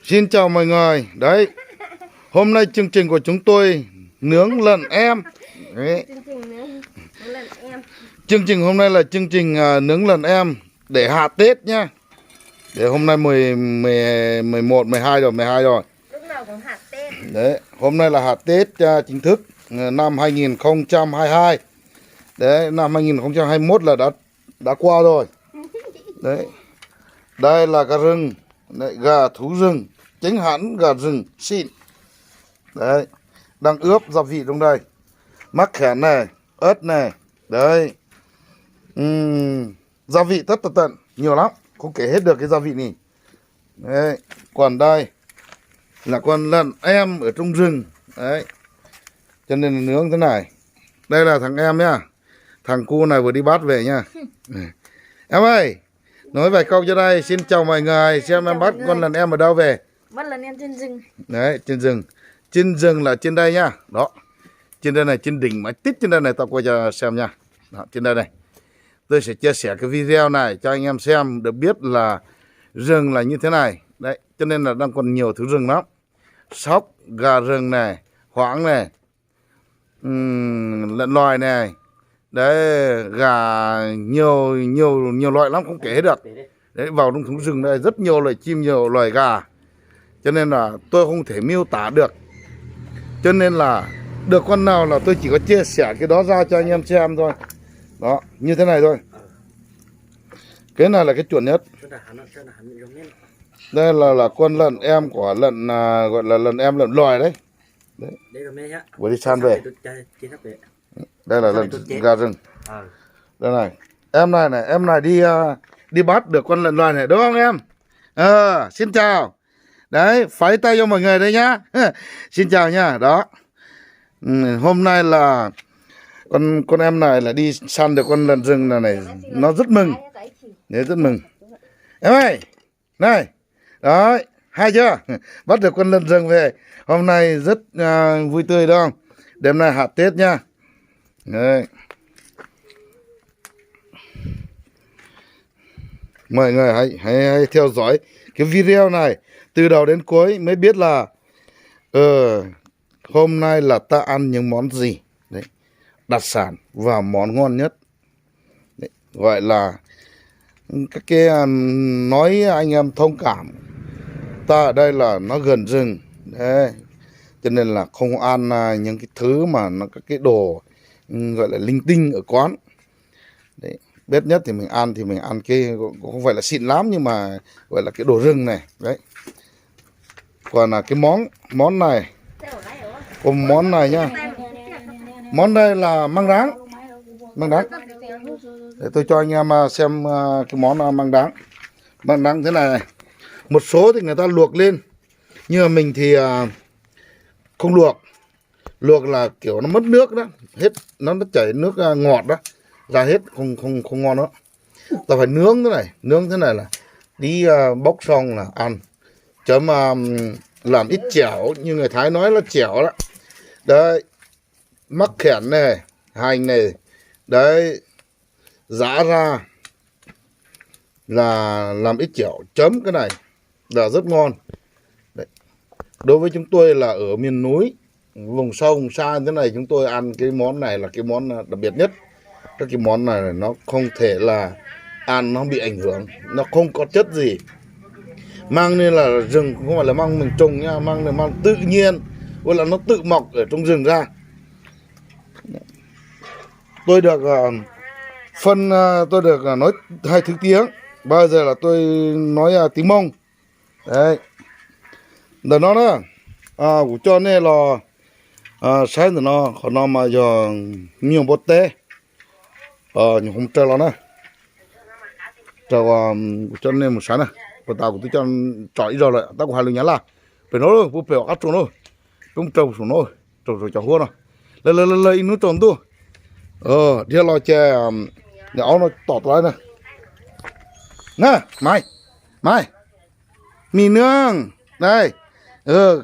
Xin chào mọi người. Đấy, hôm nay chương trình của chúng tôi nướng lợn em. Đấy. Chương trình hôm nay là chương trình à, nướng lợn em để hạ Tết nhá. Để hôm nay mười, mười, mười một, mười hai rồi, mười hai rồi. Đấy, hôm nay là hạ Tết à, chính thức à, năm hai nghìn không trăm hai mươi hai. Đấy, năm hai nghìn không trăm hai mươi mốt là đã đã qua rồi. Đấy. Đây là gà rừng, đấy, gà thú rừng, chính hãng gà rừng xịn. Đấy. Đang ướp gia vị trong đây. Mắc khén này, ớt này. Đấy. Ừm, gia vị tất tần tật, nhiều lắm, không kể hết được cái gia vị này. Đấy. Còn đây là con lợn em ở trong rừng. Đấy. Cho nên là nướng thế này. Đây là thằng em nhá. Thằng cu này vừa đi bắt về nha. Em ơi, nói vài câu cho đây. Xin chào mọi người. Xem em bắt con lợn em ở đâu về. Bắt lợn em trên rừng. Đấy, trên rừng. Trên rừng là trên đây nha. Đó. Trên đây này, trên đỉnh mái tít trên đây này, tao quay cho xem nha. Đó, trên đây này. Tôi sẽ chia sẻ cái video này cho anh em xem được biết là rừng là như thế này. Đấy, cho nên là đang còn nhiều thứ rừng lắm. Sóc, gà rừng này, hoãng này, ừm, lợn loài này. Đấy, gà nhiều, nhiều, nhiều loại lắm, không kể hết được. Đấy, vào trong thú rừng đây rất nhiều loại chim, nhiều loại gà. Cho nên là tôi không thể miêu tả được. Cho nên là được con nào là tôi chỉ có chia sẻ cái đó ra cho anh em xem thôi. Đó, như thế này thôi. Cái này là cái chuẩn nhất. Đây là là con lợn em của lợn à, gọi là lợn em lợn loài đấy. Đấy. Vừa đi săn về. Đây là lợn gà rừng. Đây này. Em này này, em này đi à, đi bắt được con lợn loài này đúng không em? Ờ, xin chào. Đấy, phải tay cho mọi người đây nhá. Xin chào nha. Đó. Ừ, hôm nay là con con em này là đi săn được con lợn rừng này, này. Nó rất mừng. Đấy, rất mừng. Em ơi, này. Đấy, hay chưa? Bắt được con lợn rừng về. Hôm nay rất à, vui tươi đúng không? Đêm nay hạt Tết nha. Đấy. Mọi người hãy, hãy, hãy theo dõi cái video này từ đầu đến cuối mới biết là ờ, hôm nay là ta ăn những món gì. Đấy. Đặc sản và món ngon nhất. Đấy. Gọi là các cái à, nói anh em thông cảm. Ta ở đây là nó gần rừng. Đấy. Cho nên là không ăn à, những cái thứ mà nó các cái đồ ừ, gọi là linh tinh ở quán. Đấy. Bếp nhất thì mình ăn thì mình ăn cái cũng không phải là xịn lắm nhưng mà gọi là cái đồ rừng này. Đấy. Còn là cái món món này, còn món này nha. Món đây là măng đắng. Măng đắng. Để tôi cho anh em à, xem à, cái món à, măng đắng. Măng đắng thế này, này. Một số thì người ta luộc lên, nhưng mà mình thì à, không luộc. Luộc là kiểu nó mất nước đó, hết nó nó chảy nước à, ngọt đó, ra hết không không không ngon đó. Ta phải nướng thế này, nướng thế này là đi à, bốc xong là ăn. Chấm à, làm ít chẻo như người Thái nói là chẻo đó. Đấy, mắc khẻn này, hành này, đấy, giã ra là làm ít chẻo chấm cái này là rất ngon. Đấy. Đối với chúng tôi là ở miền núi, vùng sâu vùng xa như thế này chúng tôi ăn cái món này là cái món à, đặc biệt nhất. Các cái món này nó không thể là ăn nó bị ảnh hưởng, nó không có chất gì. Măng nên là rừng không phải là măng mình trồng nha, măng là măng tự nhiên, với là nó tự mọc ở trong rừng ra. Tôi được à, phân à, tôi được à, nói hai thứ tiếng. Bây giờ là tôi nói à, tiếng Mông. Đấy. Ntawm no na, kuv coj nej los saib ntawm no, qhov no mas yog nyuag npua teb, nyuag hoob raws los na. Rau kuv coj nej mus saib na, puas tas kuv twb coj tsom ib zaug lawm tab kuv hais lus Nyab Laj. Pem no, pem qab tsuas no, peb mus rau saum no, rau saum cov huab no. Lawv lawv lawv ib hnub tsaus ntuj, dhia los ces niag aub no tom tau lawm na. Na, Maiv, Maiv, Mim Nws, na,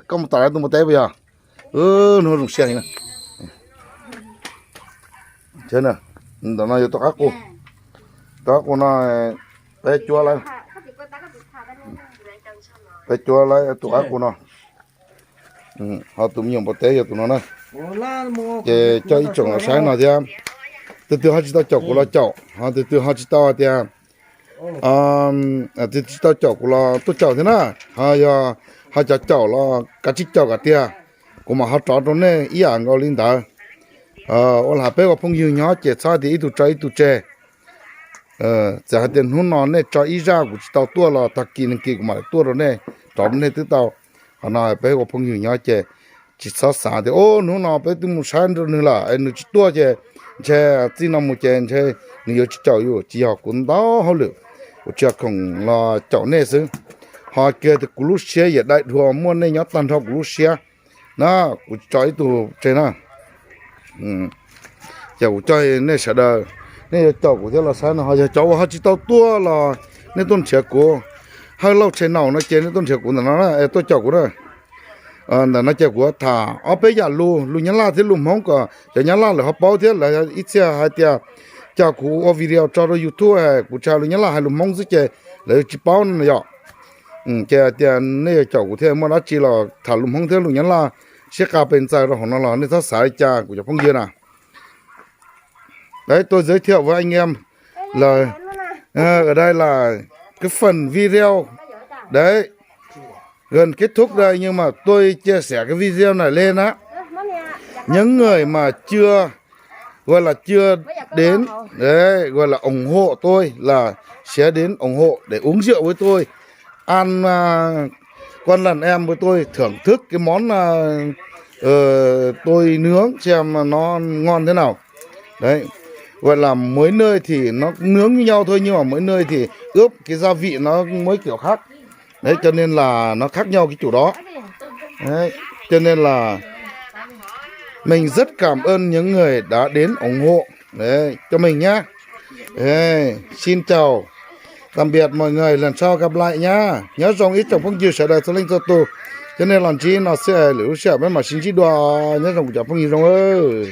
koj mus tom lawv tus npua teb puas yog? Hnub zoo siab heev na. Ntawm no yog tom qab qus, tom qab qus no peb cuab lawm. Peb cuab lawm tus qab kuv no, ho tus me nyuam npua teb yog tus no na. Ces coj ib tsoom los saib no thiab. Tus twg ho tsis tau caum kuv los caum, ho tus twg ho tsis tau tias, tus twg tsis tau caum kuv los tuaj caum thiab na. Ho yog ho cov caum los kav tsij caum kom tiag, kuv mam ho rov rau nej ib yam nkaus li ntawd. Ua li peb ua phooj ywg nyob ces txhob tias ib tug tso ib tug tseg. Txawm hais tias hnub no nej tso ib zaj kuv tsis tau tuaj los tag kis nag kis kuv mam li tuaj rau nej, rov rau nej twb tau. Qhov no peb ua phooj ywg nyob ces tsis txhob xav tias hnub no peb twb mus saib rau nws lawm es nws tsis tuaj ces ntshe txij no mus ces ntshe nws yuav tsis caum yus. Tsis yog, kuv ntau hauj lwm, kuv tsis yog khoom los caum nej xwb. Ho kiag tias kuv lub siab yam dai dhua muaj nej nyob tag nrho kuv lub siab na. Kuv tso ib tug tseg na. Ces kuv coj nej sawv daws, nej yuav caum kuv thiab los saib no, ho yog cov uas ho tsis tau tuaj los nej tuaj nrhiav kuv. Hawj Lauj Channel no ces nej tuaj nrhiav kuv ntawm no na, es tuaj caum kuv na. Ntawm no ces kuv tham ob peb yam lus, lus Nyab Laj thiab lus Hmoob kom cov Nyab Laj lawv ho paub thiab lawv ib txhia hais tias cas kuv ua video tso rau YouTube kuv tsis hais lus Nyab Laj hais lus Hmoob xwb ces lawv tsis paub no yom. Ces hais tias nej yuav caum kuv thiaj muaj dab tsi los tham lus Hmoob thiab lus Nyab Laj sib qab pes ntxaws rau hauv no los nej txhob xav li cas kuv cov phooj ywg na. Đấy, tôi giới thiệu với anh em là, ờ, ở đây là cái phần video. Đấy, gần kết thúc đây nhưng mà tôi chia sẻ cái video này lên á. Những người mà chưa, gọi là chưa đến, đấy, gọi là ủng hộ tôi là sẽ đến ủng hộ để uống rượu với tôi. Ăn, à, con lợn em với tôi thưởng thức cái món, à, ờ, tôi nướng xem nó ngon thế nào. Đấy. Gọi là mỗi nơi thì nó cũng nướng như nhau thôi nhưng mà mỗi nơi thì ướp cái gia vị nó mỗi kiểu khác. Đấy, cho nên là nó khác nhau cái chỗ đó. Đấy, cho nên là mình rất cảm ơn những người đã đến ủng hộ. Đấy, cho mình nhá. Ê, xin chào, tạm biệt mọi người, lần sau gặp lại nhá. Nyob zoo ib tsoom phooj ywg sawv daws txhua leej txhua tus. Cov nej los ntsib no xwb, lwm lub sij hawm peb mam sib ntsib dua. Nyob zoo kuv cov phooj ywg zoo.